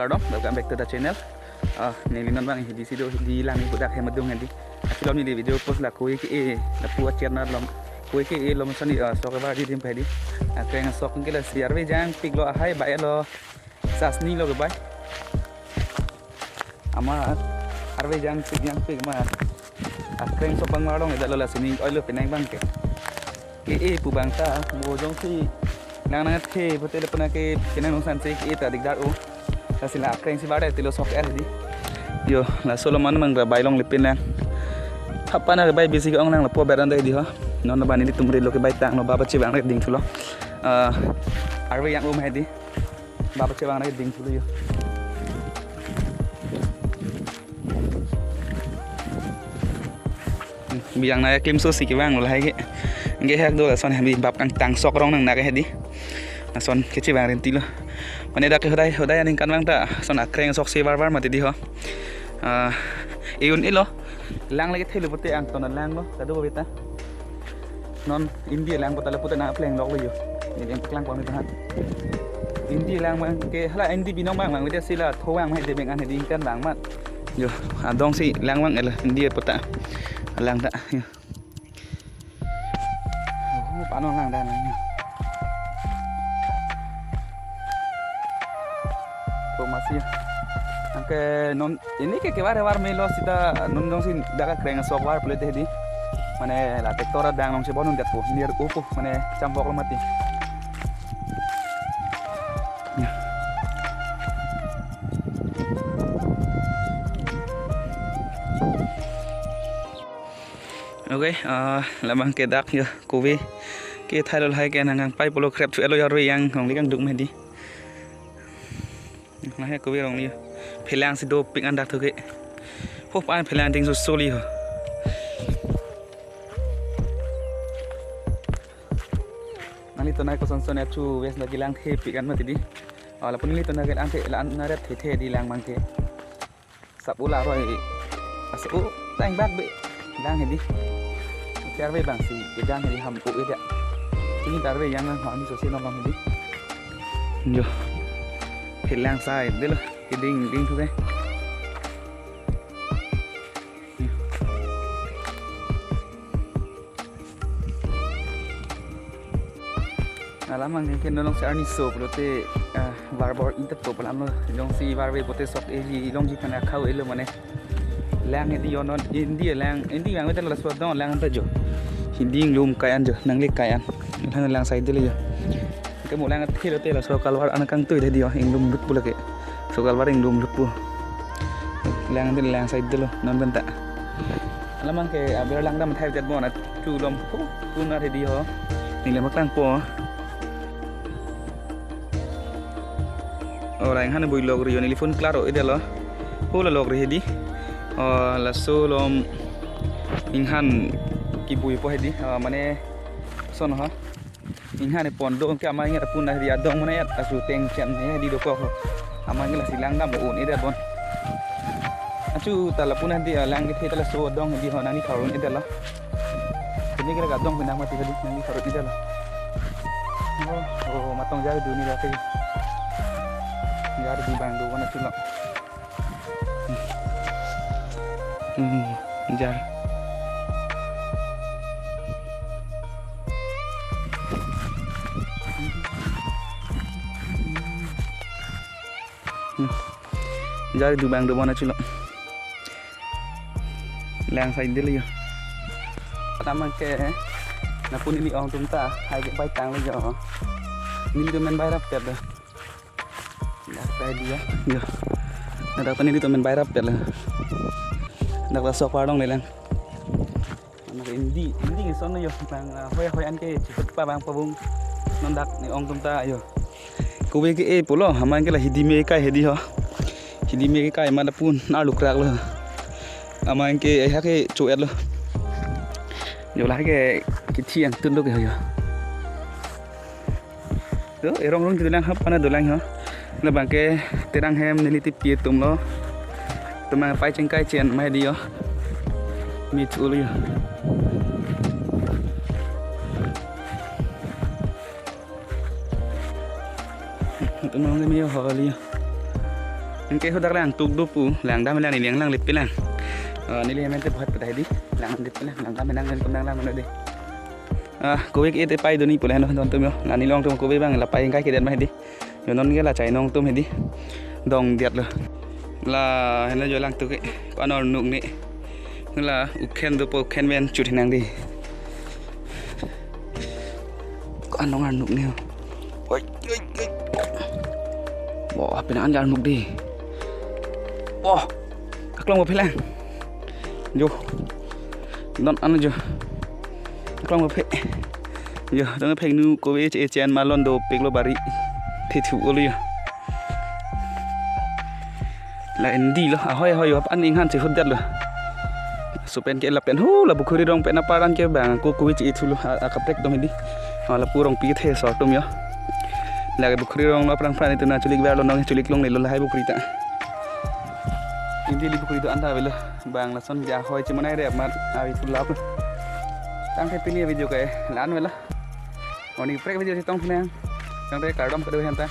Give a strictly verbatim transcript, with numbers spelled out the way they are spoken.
Kardom, welcome back to the channel. Ah, neli non abang hidi si do, hidi lang ni budak hem adung hedi. Achi lom neli video post la koi ke-e, lapu achernat lom, koi ke-e lom soni, ah, sok abar di dim pa hedi. Akreng asok ke lasi arve jangpik lo, ahai bai lo, sasni lo ke bai. Amat arve jangpik, jangpik amat. Akreng sok abang arlong ida lo lasi ning oilo penang abang ke. Ke-e pu abang ta, mo jongsi lang nangthe pute lapu na ke kenang nungsan si ke-e ta dikdar o. Lasi la akreng si bar da tilo sok er di. Yo, laso lo man mang ra bai longle pin lang. Hapa na ke bai bisi ke-ong lang lapu aberan da di ho. Non abang nelitum relo ke bai tanglo, baba chevang re ding thulo. Ah, arve jang-um hedi. Baba chevang re ding thulo yo. Biang na ya klimso si kevang lo lahai ke. Anke hak do lason hedi bap kangtang sok rong nang na ke hedi. Lason kechevang rinti lo. Mane dak ke hodai, hodai aningkan abang ta son akreng sok si bar bar mati di ho. Ah, e-un-e lo. Lang lagi thelu pute angton lang lo. Kado beta. Non India lang pute lapu ta nangpleng lok lo yo. Ini yang paklang pon itu ha. India lang abang ke hala India binong abang abang dia sila thowang mai de beng an hedi kan abang mat. Yo, adong si lang abang elo India pute. Lang ta. Yo. Oh, panon lang dan. Ko masih. Anke non ini ke kebar kebar melo sita non dong si dak akreng sok bar plate hedi. Mane la tractor adang nong si bonun dak po. Nir upu mane chambok lo mati. Ya. Okay, ah, labang ke dak yo kove kethai lo lahai ke nang kangpai pulo krep chu elo yo arve jang hong likang duk medi. Lahai kove rong yo. Phelang si dopik an dak thu ke. Hop an phelang ding so soli ho. Nanglitum nai koson son ya chu wes lagi langthepik an mati di. Ala pun nanglitum nai ke langthe la an naret thethe di lang abang ke. Sap ula roi. As u tang bak be. Lang hedi. Tiar be abang si kedang hedi ham u ida. Ini tar be jang lang ham so si nom abang hedi. Yo. Phelang sai de lo. Keding ding thu ke. Alam abang ke non si arni so pulote, ah, barbor intet po alam lo. Jongsi barbe pote sok eji longji thana khau elo mane. Lang hedi yo non India lang, India lang betul laso dong lang ta jo. Hidi inglum kai an jo, nangli kai an. Lang lang sai de le jo. Ke mo lang thelo te laso kalwar an kangtui hedi yo, inglum lut pulo ke. So kalwar inglum lut pu. Lang de lang sai de lo, non benta. Alam abang ke aber lang dam thai jat bon atu lom pu pun ar hedi ho. Neli maklang po. Ora inghan bui lok ri yo neli phone klaro ida lo. Pu la lok ri hedi. Oh, laso lom inghan kebui po hedi. Oh, mane son ha. Inghan pon do ke amai ngat pun na ri adong mane at asu teng chen he di do ko. Amai ngat si lang dam un ida bon. Achu ta lapu na di lang ke the ta laso adong di ho nangli tharun ida lo. Kini kira adong pinang mati hedi nangli tharun ida lo. Oh, oh, matong jar duni dah ke. Jar di bang do wana chulo. Hmm, jar. Hmm. Jar du bang do wana chulo. Lang sai de le yo. Tama ke na pun neli ong atum ta hai ke bai tang le yo. Nelitum men bai rap tet do. Dak ta dia. Yo. Na dak ta nelitum men bai rap tet le. Dak ta sok par dong le lang. Anak Indi, Indi ngi son yo, bang, ah, hoi hoi an ke chihut pa bang pabung non dak ne-ong atum ta yo. Kove ke-e pulo, amai ke la hidi me kai hedi ho. Hidi me kai ma da pun na lukrak lo. Amai ke eh ke chu-et lo. Yo la ke kithi angtun lo ke yo. Yo, erong rong dolang hap ana dolang ho. Labang ke terang hem neli tipi atum lo. Tum abang pai chengkai chen mai di yo. Mi chul yo. Tum abang le mi yo ho li yo. Anke hadak lang tuk dupu, langdam lang, neli lang lang lip lang. Ah, neli hemen te buhat pada hedi. Lang lip lang, langdam lang, lang lang lang mano de. Ah, kove ke-et pai doni pule heno don tum yo. La neli long tum kove abang la pai kai ke den ma hedi. Yo non ke la chai nong tum hedi. Dong diat lo. La heno jo lang tuk ke. Ko-an arnuk ne. La ukhen dopo ukhen pen chut hinang di. Ko-an arnuk ne. Oi, oi, oi. Bo, apin an arnuk di. Bo. Aklong bo phelang. Jo. Non an jo. Aklong bo phe. Jo, dong phek nu kove che chen malon dopik lo bari. Thethu olo jo. La endi lo, ahoi ahoi, ap an inghan si hut dat lo. Supen ke lapen hu la pukhuri rong pen apar an ke bang ko kove che-et thu lo, a, akaprek dong hedi. Ah, lapu Rongpi kethe sor tum yo. La ke pukhuri rong lo aphrang phrang itu na chulik ber lo nong chulik longle lo lahai pukhuri ta. Endi li pukhuri do-an ta avelo. Bang lason ke ahoi chemonai re amat avi pulap. Tangte pini video ke la-an avelo. Oni prek video chetong phinang. Tangte kardom kedo hen ta.